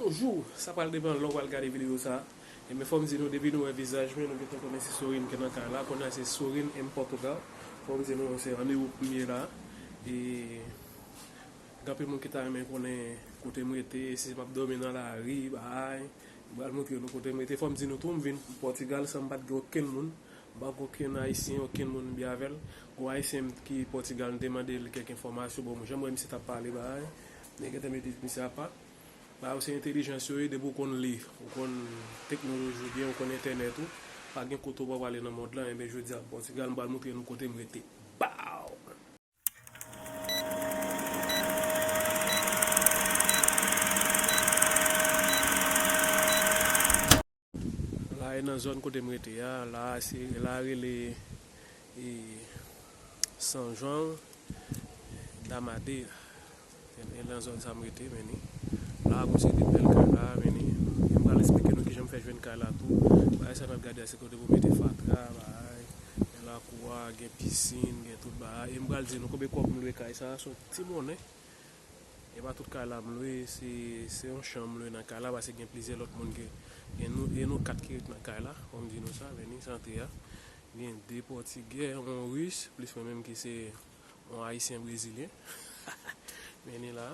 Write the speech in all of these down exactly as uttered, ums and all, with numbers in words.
Bonjou, sa pral depann lè w pral gade videyo sa. Ebyen, fò m di nou, depi nou wè vizaj mwen, nou gentan konnen se Sorin ki nan kay la. Kounye a se Sorin M Portugal. Fò m di nou, se an Ewòp m ye la. E gen anpil moun ki ta renmen konnen kote m rete, si m ap dòmi nan lari, bagay. M pral montre nou kote m rete. Fò m di nou tou, m vin Pòtigal san m pa t gen okenn moun. M pa gen okenn Ayisyen, okenn moun m byen avè l. Gon Ayisyen ki Pòtigal, m te mande l kèk enfòmasyon. Bon, jan m wè misye t ap pale, bagay. Men gentan mete misye apa. Bagay yo se entèlijans yo ye, depi w konn li, ou konn teknoloji oubyen ou konn entènèt ou, pa gen kote ou pa prale nan mond lan, enben jodi a Pòtigal, m pral montre nou kote m rete. Baw! La e nan zòn kote m rete a, la se, la rele, e, San Juan da Madeira. E nan zòn sa m rete, men ni. La gon seri de bèl kay la, men ni. E m pral esplike nou kijan m fè jwenn kay la tou. Bagay sa n ap gade a se kote pou mete fatra, bagay. Gen lakou a, gen pisin, gen tout bagay. E m pral di nou konbyen kòb m lwe kay sa, se yon ti monnen. E pa tout kay la m lwe, se, se yon chanm m lwe nan kay la, paske gen plizyè lòt moun ki, gen nou, e nou kat ki ret nan kay la, fò m di nou sa, men ni sa antre a. Gen de Pòtigè, yon Ris, plis mwen menm ki se yon Ayisyen brezilyen. Men ni la,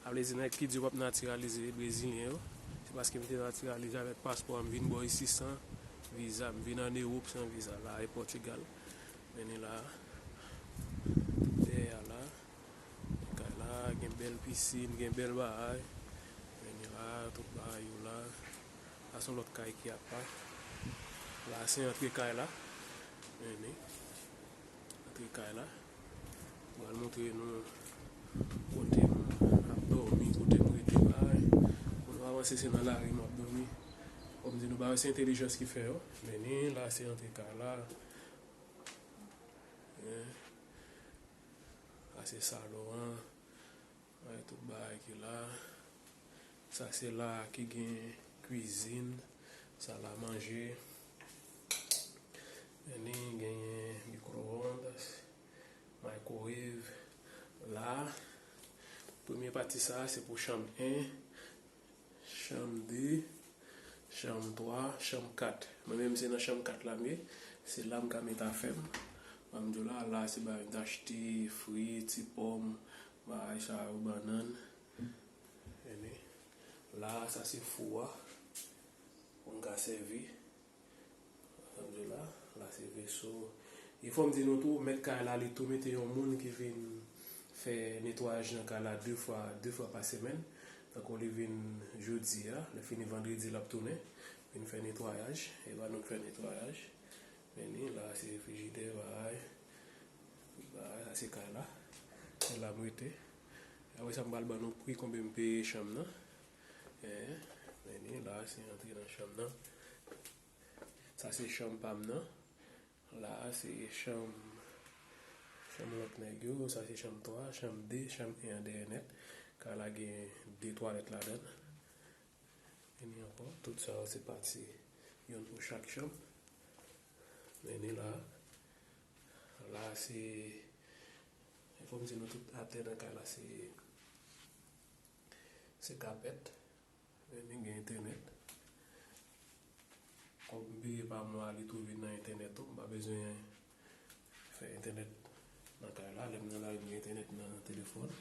sa vle di nèg ki di yo p ap natiralize brezilyen yo, se paske m te natiralize avèk paspò a, m vin bò isi san viza, m vin ann Ewòp san viza, la e Pòtigal. Men ni la, dèyè a la. Kay la gen bèl pisin, gen bèl bagay. Men ni la, tout bagay yo la. Sa se yon lòt kay ki apa. La se antre kay la. Men ni. Antre kay la. M pral montre nou kote m ap dòmi, kote m rete, bagay. Pou nou avanse, se nan lari m ap dòmi. Kòm di nou, bagay se entèlijans ki fè yo. Men ni, la se antre kay la. Hein. Sa se salon an. Wè tout bagay ki la. Sa se la ki gen kwizin, sal a manje. Men ni genyen micro-ondes, microwave. La, premye pati sa se pou chanm en. Chanm de, chanm twa, chanm kat. Mwen menm se nan chanm kat la m ye. Se la m ka met afè m. Ban m di w la, la se bagay m t achte, fri, ti pòm, bagay sa yo, bannann. Epi la, sa se fou a. Pou m ka sèvi. Sa m di w la, la se veso. E fò m di nou tou, mèt kay la, li tou mete yon moun ki vin fè netwayaj nan kay la de fwa, de fwa pa semèn. Tankou li vin jodi a, lè fini vandredi l ap tounen, vin fè netwayaj. E pa nou k fè netwayaj. Men ni la, se frijidè, bagay. Bagay, sa se kay la. Se la m rete. Apre sa, m pral ban nou pri konbyen m peye chanm nan. Eh, men ni la, se antre nan chanm nan. Sa se chanm pa m nan. La a se chanm, chanm lòt nèg yo. Sa se chanm twa, chanm de, chanm en an dèyè nèt. Kay la gen de twalèt ladan l. Men ni ankò, tout sa yo se pati youn pou chak chanm. Men ni la. La se, fò m di nou tout atè nan kay la se, se kapèt. Men ni gen entènèt. Kòb m peye pa mwa, li tou vin nan entènèt tou. M pa bezwen fè entènèt nan kay la. Lè m nan lari, m gen entènèt nan telefòn.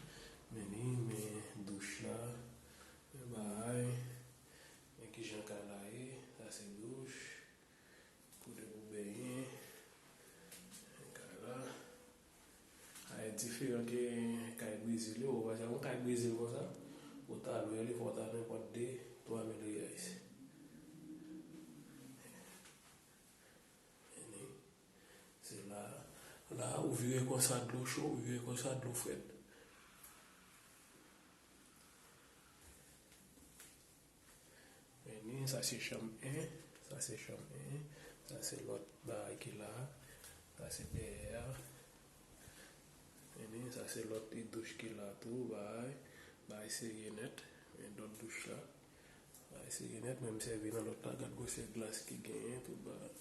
Men ni, men douch la, men bagay, men kijan kay la ye. Sa se douch. Kote pou benyen. Kay la. A, e diferan ke kay Brezil yo. Ou wè, se yon kay Brezil konsa, ou ta lwe li, fò w ta nenpòt de, twa mil reyais. Se la, la, ou vire konsa dlo cho, ou vire konsa dlo frèt. Men ni, sa se chanm en, sa se chanm en, sa se lòt bagay ki la, sa se dèyè a. Men ni, sa se lòt ti douch ki la tou, bagay, bagay serye nèt, men lòt douch la, bagay serye nèt, men m sèvi nan lòt la, gad gwosè glas ki genyen, tout bagay.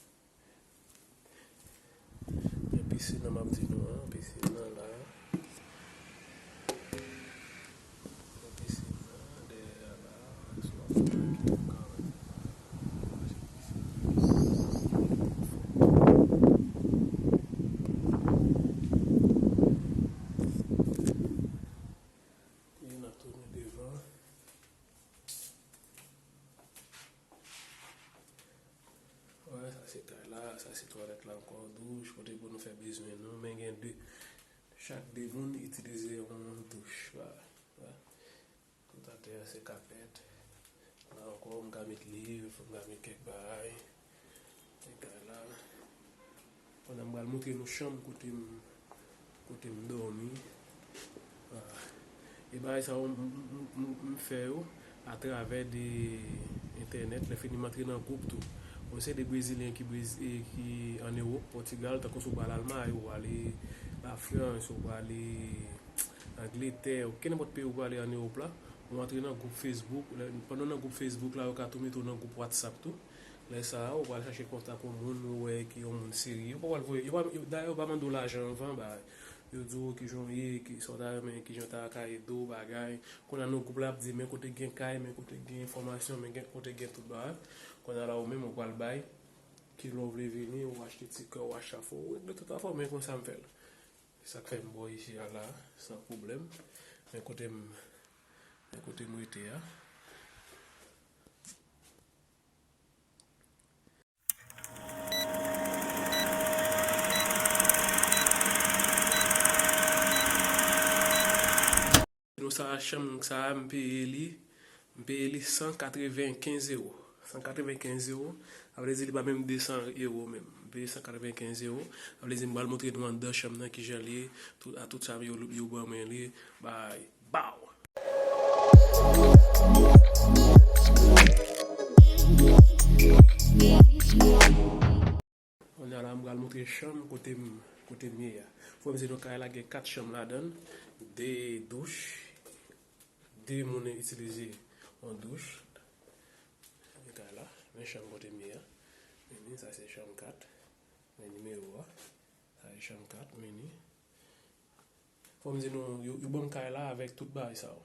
Men pisin nan m ap di nou an, pisin nan la. Men pisin nan dèyè a la, si w ap E n ap tounen devan. Wè, sa se kay la, sa se twalèt la ankò, douch, kote pou nou fè bezwen nou, men gen de, chak de moun itilize yon douch, wè, wè. Tout atè a se kapèt. La ankò, m ka met liv, m ka met kèk bagay. E kay la. Pandan m pral montre nou chanm kote m, kote m dòmi. Ah. E bagay sa yo, m, m, m, m, m fè yo atravè de entènèt. Lè fini, m antre nan gwoup tou. Bon, se de Brezilyen ki, Brez- e ki ann Ewòp, Pòtigal, tankou si w pral Almay, ou prale Lafrans, ou prale Angletè, ou kenenpòt peyi ou prale ann Ewòp la, ou antre nan gwoup Facebook. Lè, pandan w nan gwoup Facebook la, yo ka tou mete w nan gwoup WhatsApp tou. Lè sa a, ou pral chache kontak yon moun, ou wè ki yon moun serye. Ou pa pral voye, yo pa, yo, dayè, yo pa mande w lajan anvan, ba, yo di w kijan w ye, ki, sa w ta renmen, kijan ta ka ede w, bagay. Kounye a nan gwoup la, ap di, men kote gen kay, men kote gen fòmasyon, men gen, kote gen tout bagay. Kounye a la, ou menm, ou pral bay, kilè w vle vini, ou achte tikè, ou achte afè w, ou regle tout afè w, men konsa m fè l. Se sa k fè m bò isi a la, san pwoblèm. Men kote m, men kote m rete a. Nou sa, chanm sa a, m peye li, m peye li san katrevenkenz ewo. San katrevenkenz ewo, sa vle di li pa menm de san ewo menm. M peye san katrevenkenz ewo, sa vle di m pral montre nou anndan chanm nan kijan li ye, tout, a tout sa yo, yo ban mwen li, bay, baw! Kounye a la, m pral montre chanm kote m, kote m ye a. Fò m di nou kay la gen kat chanm ladan l, de douch, de moun itilize yon douch. Kay la, men chanm kote m ye a. Men sa se chanm kat, men nimewo a. Sa se chanm kat, men ni. Fò m di nou, yo, yo ban m kay la avèk tout bagay sa yo.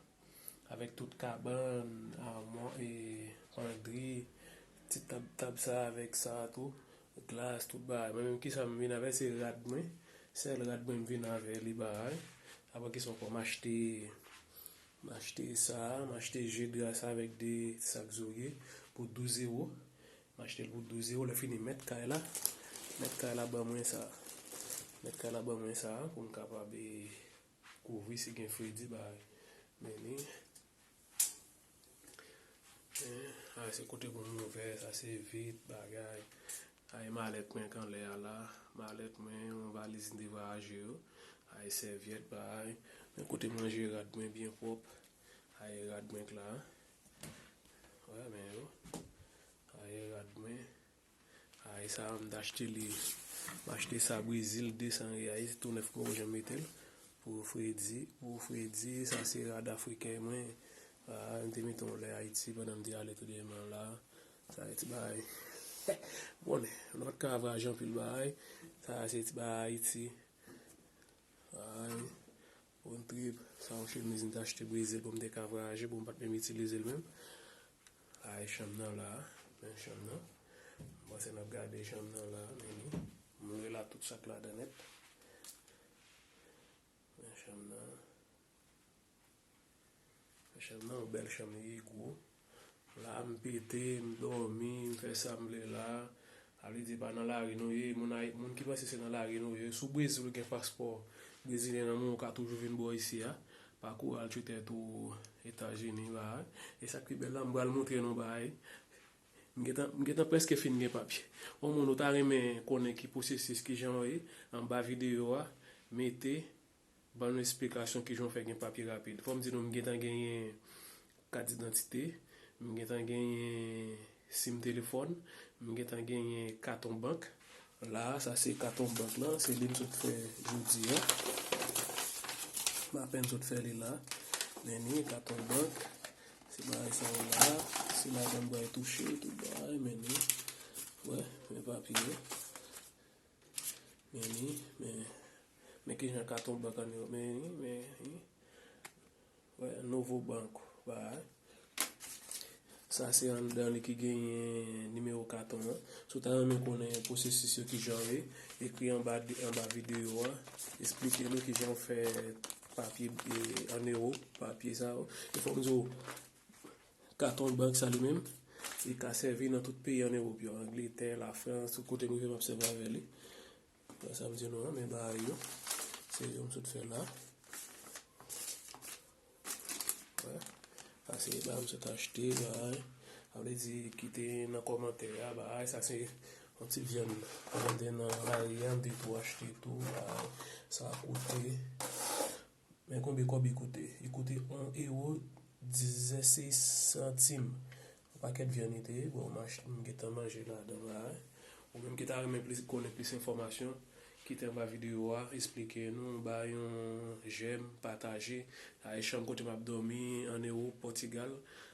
Avèk tout kabann, amò, e, pandri, ti tab, tab sa avèk sa tou, glas, tout bagay. Mwen menm kisa m vin avè, se rad mwen. Sèl rad mwen m vin avè li bagay. Apre kisa ankò, m achte, m achte sa, m achte je dra sa avèk de sak zorye pou douz ewo. M achte l pou douz ewo, lè fini mèt kay la, mèt kay la ban mwen sa. Mèt kay la ban mwen sa pou m kapab, e, kouvri si gen fredi, bagay. Men li, men, a, se kote pou m ouvè, sa se vit, bagay. A, e malèt mwen k anlè a la, malèt mwen, yon valiz m te vwayaje yo. A, e sèvyèt, bagay. Men kote m ranje rad mwen byen pwòp. A, e rad mwen k la. Wè, men yo. A, e rad mwen. Ay, sa a, m t achte li. M achte sa Brezil, de san reyay, tou nèf kobo jan m mete l. Pou fredi, pou fredi, sa se rad afriken mwen. A, m te mete yon lè Ayiti pandan m te ale tou dèyèman la. Sa se ti bagay. M konnen, nou pa t ka vwayaje anpil bagay. Sa se ti bagay Ayiti. Ay, bon trip. Sa yon chemiz m te achte Brezil pou m te ka vwayaje, pou m pa t menm itilize l menm. Ay, chanm nan la, men chanm nan. M panse n ap gade chanm nan la, men li. M lwe la tout sa k ladan nèt. Men chanm nan. Chanm nan, yon bèl chanm li ye, gwo. La, m pete, m dòmi, m fè sa m vle la. Sa vle di, pa nan lari nou ye. Moun, moun ki panse se nan lari nou ye, si w Brezil, ou gen paspò brezilyen nan men w, ou ka toujou vin bò isi a. Pa kouri al tchwe tèt ou Etazini, bagay. E sa k pi bèl la, m pral montre nou bagay. M gentan, m gentan prèske fin gen papye. Yon moun ou ta renmen konnen ki pwosesis, kijan l ye, anba videyo a, mete, ban nou esplikasyon kijan w fè gen papye rapid. Fò m di nou, m gentan genyen kat didantite, m gentan genyen sim telefòn, m gentan genyen katon bank. La, sa se katon bank lan, se li m sot fè jodi a. M apèn sot fè li la. Men ni katon bank. Se bagay sa yo la. Se ladan m pral touche, tout bagay, men ni. Wè, men papye yo. Men ni, men, men kijan katon bank an yo, men ni, men ni. Wè, nouvo bank, bagay. Sa se anndan li ki genyen nimewo katon an. Si w ta renmen konnen pwosesis yo kijan l ye, ekri anba, anba videyo a. Esplike nou kijan w fè papye, e, an ewo, papye sa yo. E fò m di w, katon bank sa li menm, li ka sèvi nan tout peyi an Ewòp yo, Angletè, Lafrans, tout kote m rive m ap sèvi avè li. Sa m di nou an, men bagay yo. Se yo m sot fè la. Wè. Sa se bagay m sot achte, bagay. Sa vle di, kite nan kòmantè a, bagay. Sa se yon ti vyann. Mwen te nan lari a, m te tou achte tou, bagay. Sa koute. Men konbyen kòb li koute? Li koute yon ewo diznèf santim. Yon pakèt vyann li te ye. Bon, m ach-, m gentan manje ladan, bagay. Ou menm ki ta renmen plis, konnen plis enfòmasyon, kite anba videyo a, esplike nou, bay yon jèm, pataje. Sa e chanm kote m ap dòmi, an Ewòp, Pòtigal.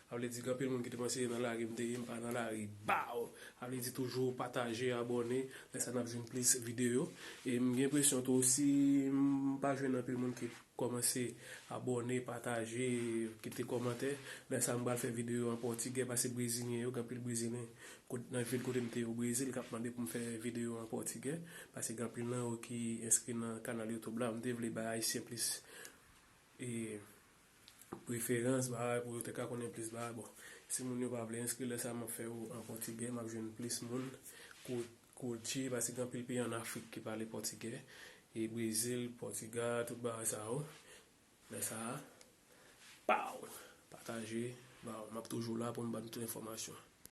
Sa vle di, gen anpil moun ki te panse nan lari m te ye, m pa nan lari. Baw! Sa vle di, toujou pataje, abòne, lè sa n ap jwenn plis videyo. E m gen enpresyon tou, si m pa jwenn anpil moun ki kòmanse abòne, pataje, kite kòmantè, lè sa m pral fè videyo an pòtigè, paske brezilyen yo, gen anpil brezilyen, kot-, nan vil kote m te ye o Brezil, k ap mande pou m fè videyo an pòtigè, paske gen anpil nan yo ki enskri nan kanal YouTube la, m te vle bay ayisyen plis, e, preferans, bagay, pou yo te ka konnen plis bagay. Bon, si moun yo pa vle enskri, lè sa m ap fè yo an pòtigè, m ap jwenn plis moun. Kou-, kote, paske gen anpil peyi an Afrik ki pale pòtigè, e Brezil, Pòtigal, tout bagay sa yo. Lè sa a, paw! Pataje, baw, m ap toujou la pou m ba nou tout enfòmasyon.